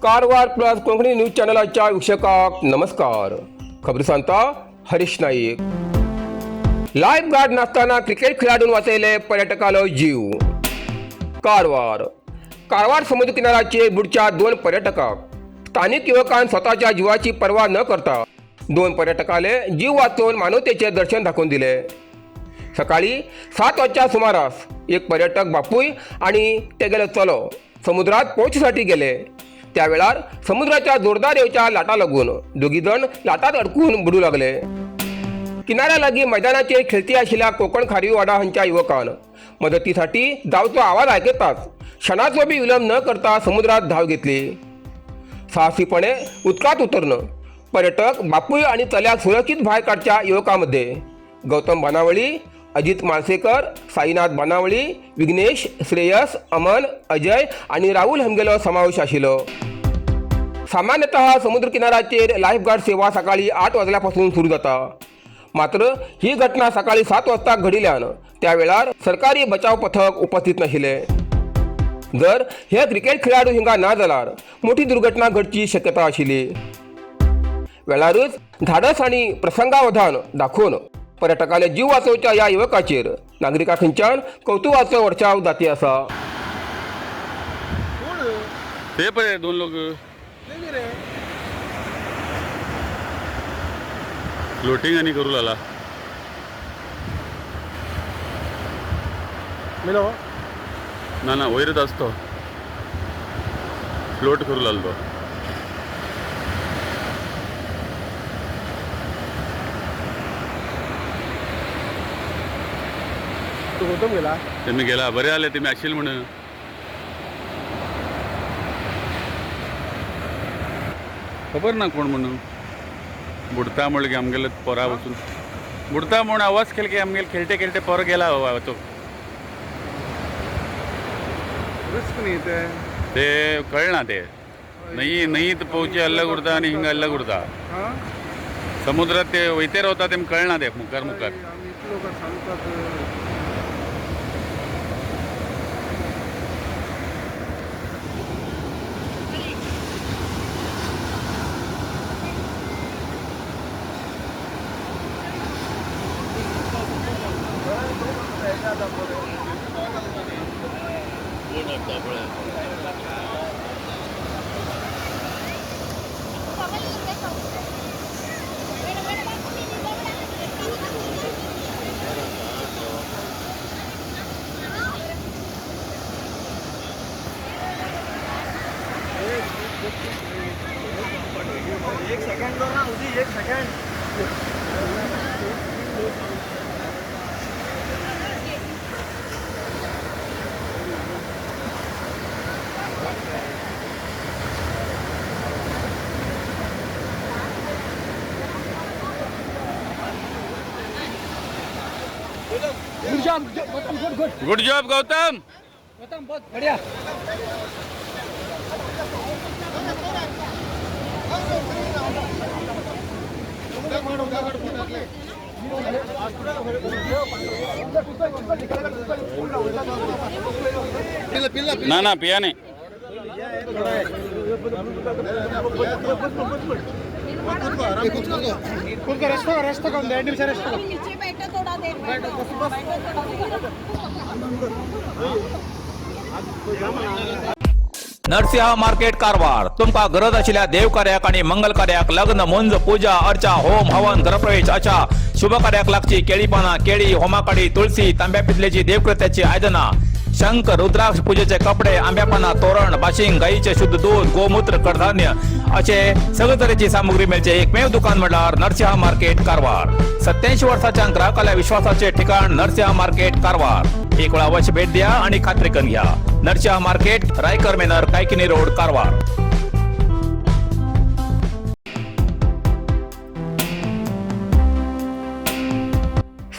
Karwar plus Konkani news चॅनलाच्या वीक्षकांक नमस्कार. खबरी सांगता हरीश नाईक. लाईफ गार्ड नसताना क्रिकेट खेळाडून वाचयले पर्यटकालो जीव. कारवार कारवार समुद्र किनाऱ्याचेर बुडच्या दोन पर्यटकांक स्थानिक युवकान स्वताच्या जिवाची पर्वा न करता दोन पर्यटकाले जीव वाचोवन मानवतेचे दर्शन दाखोवन दिले. सकाळी 7 वाजच्या सुमारास एक पर्यटक बापूय आणि तेगेलो चलो समुद्रात पोवचेसाठी गेले. त्या वेळार समुद्राच्या जोरदार येवच्या लाटा लागून दोगी जण लाटात अडकून बुडू लागले. किनाऱ्या लागीं मैदानाचेर खेळती आशिल्ल्या कोकण खारीवाडा हांच्या युवकान मदतीसाठी धांवचो आवाज आयकताच क्षणाचो बी विलंब न करता समुद्रात धाव घेतली. साहसीपणे उदकांत उतरन पर्यटक बापूय आणि चल्याक सुरक्षित भायर काडच्या युवकांमध्ये गौतम बानावळी, अजित माळसेकर, साईनाथ बानावळी, विघ्नेश, श्रेयस, अमन, अजय आणि राहुल हांगेलो समावेश आशिल्लो. सामान्यतः समुद्र किनाऱ्याचेर लायफगार्ड सेवा सकाळी 8 वाजल्यापासून सुरू जाता. मात्र ही घटना सकाळी 7 वाजता घडिल्ल्यान त्या वेळार सरकारी बचाव पथक उपस्थित नाशिल्ले. जर हे क्रिकेट खेळाडू हिंगा ना जाल्यार मोठी दुर्घटना घडची शक्यता आशिल्ली. वेळारूच धाडस आणि प्रसंगावधान दाखोवन पर्यटकाले जीव वाचोवच्या ह्या युवकाचेर नागरिकां खंयच्यान कौतुकाचो वर्चाव जाती आसा. ते पळय दोन लोक फ्लोटिंग आणि करू लागला. मेलो. ना ना, वयरच असतो, फ्लोट करू लागलो तो. तू गौतम गेला. ते गेला. बरे आले तुम्ही असेल म्हणून. खबर ना कोण म्हणून बुडता म्हणलं की आमगेले पोरा वचून बुडता म्हणून आवाज केले की आमगेले खेळते खेळते पोर गेला बाबा तो. रिस्क नाही ते. ते कळना ते नाही नाही तर पोवचे अलग उरता आणि हिंगा अलग उरता. हां. समुद्रात ते वयते रावता ते कळना ते मुखार मुखार. आमी इतले लोक सांगतात. एक सेकंड दो ना उसी एक second. Good job Gautam. ना ना, पिया नाही. नीचे बैठो, थोड़ा देर बैठो, बैठो थोड़ा देर. नरसिंहा मार्केट कारवार. तुमका गरज आशिल्ल्या देवकार्याक आणि मंगल कार्याक, लग्न, मुंज, पूजा अर्चा, होम हवन, गृहप्रवेश अशा शुभ कार्याक लागची केळी पानां, केळी, होमाकाडी, तुळसी, तांब्या पितलेची देवकृत्याची आयदनां, शंख, रुद्राक्ष, पूजेचे कपडे, आंब्या पानां, तोरण, बाशिंग, गाईचे शुद्ध दूध, गोमूत्र, कडधान्य असे सगळे तरेची सामुग्री मेळचे एकमेव दुकान म्हळ्यार नरसिंहा मार्केट कारवार. 87 वर्साच्या ग्राहकाला विश्वासाचे ठिकाण नरसिंहा मार्केट कारवार. एक वेळा अवश्य भेट द्या आणि खात्री करून घ्या. Narasimha market, Raikar manor, Kaikini road, Karwar.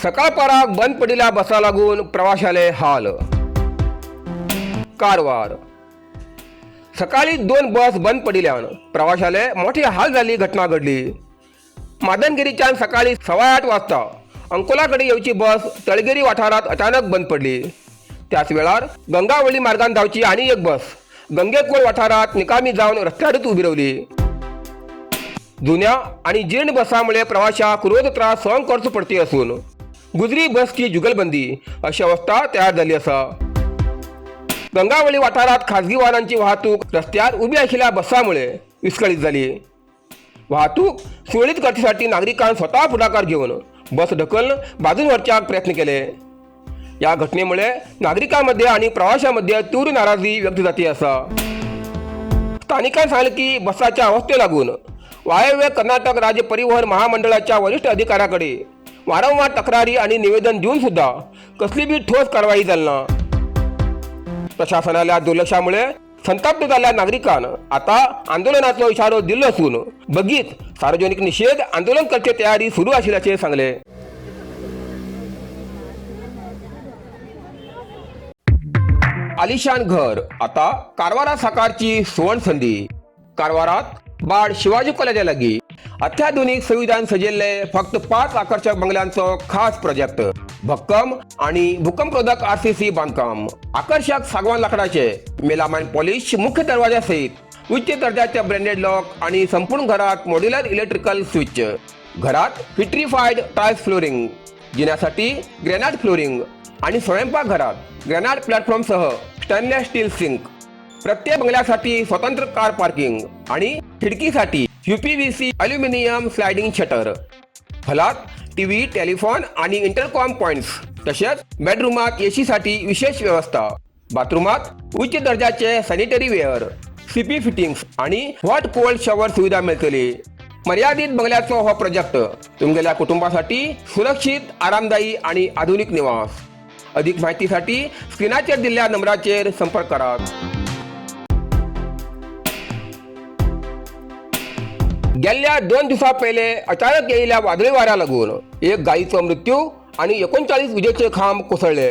सकाळपाराक बंद पडिल्ल्या बसा लागून प्रवाशाले हाल. कारवार सकाळी दोन बस बंद पडिल्ल्यान प्रवाशाले मोठी हाल जाल्ली घटना घडली. मादनगिरीच्यान सकाळी 8:15 वाजता अंकोला कडेन येवची बस तळगिरी वाठारांत अचानक बंद पडली. त्याच वेळार गंगावळी मार्गान धांवची आनी एक बस गंगेकोल वाठारात निकामी जावन रस्त्यारूच उबी रावली. जुन्या आणि जीर्ण बसामुळे प्रवाशाक रोज त्रास सहन करचो पडती असून गुजरी बसची जुगलबंदी अशी अवस्था तयार झाली आसा. गंगावळी वाठारात खाजगी वाहनांची वाहतूक रस्त्यार उबी आशिल्ल्या बसामुळे विस्कळीत झाली. वाहतूक सुरळीत करच्यासाठी नागरिकांनी स्वतः फुडाकार घेवन बस ढकल बाजून व्हरच्याक प्रयत्न केले. या घटनेमुळे नागरिकांमध्ये आणि प्रवाशांमध्ये तीव्र नाराजी व्यक्त जाती आसा. स्थानिकांनी सांगले की बसाच्या अवस्थे लागून वायव्य कर्नाटक राज्य परिवहन महामंडळाच्या वरिष्ठ अधिकाऱ्याकडे वारंवार तक्रारी आणि निवेदन देऊन सुद्धा कसली बी ठोस कारवाई झाली ना. प्रशासनाच्या दुर्लक्षामुळे संतप्त झालेल्या नागरिकांना आता आंदोलनाचो इशारो दिल्लो असून बगीत सार्वजनिक निषेध आंदोलन करची तयारी सुरू आशिल्ल्याचे सांगले. आलिशान घर आता कारवारात साकारची सुवर्ण संधी. कारवारात बाड शिवाजी कॉलेजा लागीं अत्याधुनिक सुविधान सजिल्ले फक्त 5 आकर्षक बंगल्यांचो खास प्रोजेक्ट. भक्कम आणि भूकंपरोधक आरसीसी बांधकाम, आकर्षक सागवान लाकडाचे मेलामाइन पॉलिश मुख्य दरवाजासहित उच्च दर्जाचे ब्रँडेड लॉक आणि संपूर्ण घरात मॉड्युलर इलेक्ट्रिकल स्विच. घरात विट्रीफाईड टाइल्स फ्लोरिंग, जिन्यासाठी ग्रॅनाइट फ्लोरिंग आणि स्वयंपाकघरात ग्रॅनाइट प्लॅटफॉर्मसह स्टेनलेस स्टील सिंक. प्रत्येक बंगल्यासाठी स्वतंत्र कार पार्किंग आणि खिडकीसाठी यूपीव्हीसी अल्युमिनियम स्लायडिंग शटर. हॉलात टीव्ही, टेलिफोन आणि इंटरकॉम पॉइंट्स, तसेच बेडरूमात एसीसाठी विशेष व्यवस्था. बाथरूमात उच्च दर्जाचे सॅनिटरी वेअर, सीपी फिटिंग्स आणि हॉट कोल्ड शॉवर सुविधा मिळतली. मर्यादित बंगल्याचो हो प्रोजेक्ट तुमगेल्या कुटुंबासाठी सुरक्षित, आरामदायी आणि आधुनिक निवास. अधिक माहितीसाठी स्क्रीनाचेर दिल्ल्या नंबराचेर संपर्क करात. गेल्ल्या 2 दिवसां पयले अचानक येयिल्ल्या वादळी वाऱ्या लागून एक गायीचो मृत्यू आणि 39 विजेचे खांब कोसळ्ळे.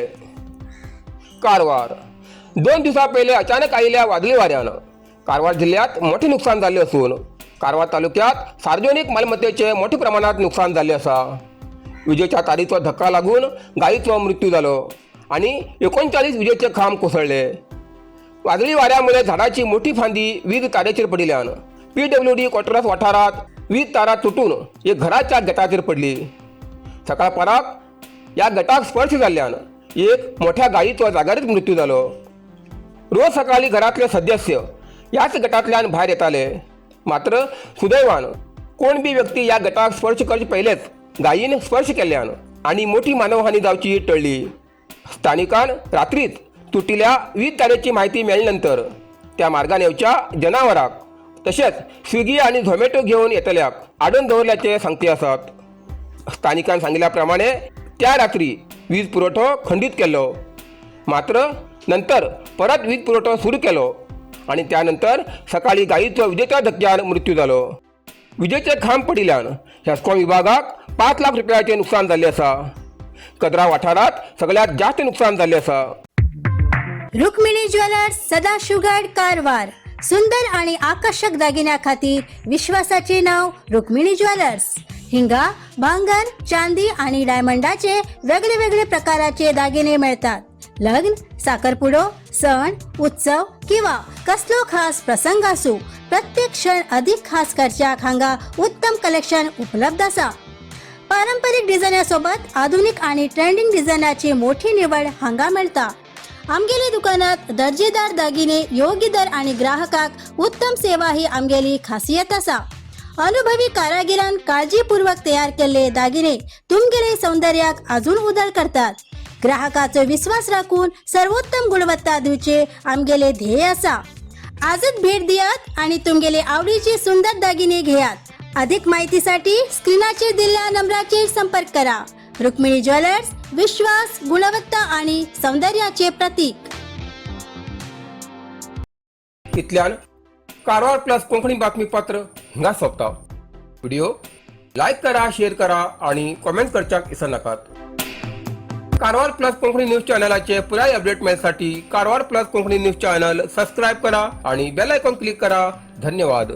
कारवार 2 दिवसां पयले अचानक आयिल्ल्या वादळी वाऱ्यान कारवार जिल्ह्यात मोठें नुकसान जाल्लें असून कारवार तालुक्यात सार्वजनिक मालमत्तेचें मोठ्या प्रमाणात नुकसान जाल्लें आसा. विजेच्या तारीचो धक्का लागून गायीचो मृत्यू जालो आणि 39 विजेचे खांब कोसळ्ळे. वादळी वाऱ्यामुळे झाडाची मोठी फांदी वीज तारेचेर पडिल्ल्यान पीडब्ल्यूडी क्वार्टर्स वाठारात वीज तारा तुटून एक घराच्या गटाचेर पडली. सकाळपराक ह्या गटाक स्पर्श जाल्ल्यान एक मोठ्या गायीचो जाग्यारच मृत्यू जालो. रोज सकाळी घरातले सदस्य ह्याच गटांतल्यान भायर येताले, मात्र सुदैवान कोण बी व्यक्ती ह्या गटाक स्पर्श करचे पयलेच गायीन स्पर्श केल्ल्यान आनी मोठी मानवहानी जावची टळ्ळी. स्थानिकान रात्रीच तुटिल्या वीज तारेची म्हायती मेळ्ळे नंतर त्या मार्गान येवच्या जनावराक तशेंच स्विगी आनी झोमॅटो घेवन येतल्याक आडोवन दवरल्याचे सांगती आसात. स्थानिकान सांगिल्ल्या प्रमाणे त्या रात्री वीज पुरवठो खंडीत केल्लो, मात्र नंतर परत वीज पुरवठो सुरू केलो आनी त्या नंतर सकाळी गायीचो विजेच्या धक्क्यान मृत्यू जालो. विजेचे खांब पडिल्ल्यान हेस्कॉम विभागाक 5 लाख रुपयाचे नुकसान जाल्लें आसा. कदरा वाठारांत सगळ्यांत जास्त नुकसान जाल्लें आसा. रुक्मिणी ज्वेलर्स, सदाशिवगड, कारवार. सुंदर आणि आकर्षक दागिन्या खातीर विश्वासाचे नाव रुक्मिणी ज्वेलर्स. हिंगा भांगर, चांदी आणि डायमंडाचे वेगळे वेगळे प्रकाराचे दागिने मिळतात. लग्न, साखरपुडो, सण उत्सव किंवा कसलो खास प्रसंग असू, प्रत्येक क्षण अधिक खास करच्याक हांगा उत्तम कलेक्शन उपलब्ध आसा. पारंपरिक डिझायनासोबत आधुनिक आणि ट्रेंडिंग डिझायनाची मोठी निवड हांगा मेळटा. आमगेले दुकानात दर्जेदार दागिने योग्य दर आणि ग्राहकाक उत्तम सेवा ही आमगेली खासियत आसा. अनुभवी कारागिरान काळजीपूर्वक तयार केल्ले दागिने तुमगेले सौंदर्याक अजून उदळ करतात. ग्राहकाचो विश्वास राखून सर्वोत्तम गुणवत्ता दिवचे आमगेले ध्येय आसा. आजच भेट दियात आणि तुमगेले आवडीचे सुंदर दागिने घेयात. अधिक माहितीसाठी स्क्रीनाचेर दिल्ल्या नंबराचेर संपर्क करा. रुक्मिणी ज्वेलर्स, विश्वास, गुणवत्ता आणि सौंदर्याचे प्रतीक. इतल्यान कारवार प्लस कोंकणी बातमीपत्र हिंगा सोंपता. व्हिडिओ लायक करा, शेअर करा आणि कॉमेंट करच्याक विसरनाकात. कारवार प्लस कोंकणी न्यूज चॅनलाचे पुराय अपडेट मेळसाठी Karwar plus Konkani news channel subscribe करा आणि बेल आयकॉन क्लिक करा. धन्यवाद.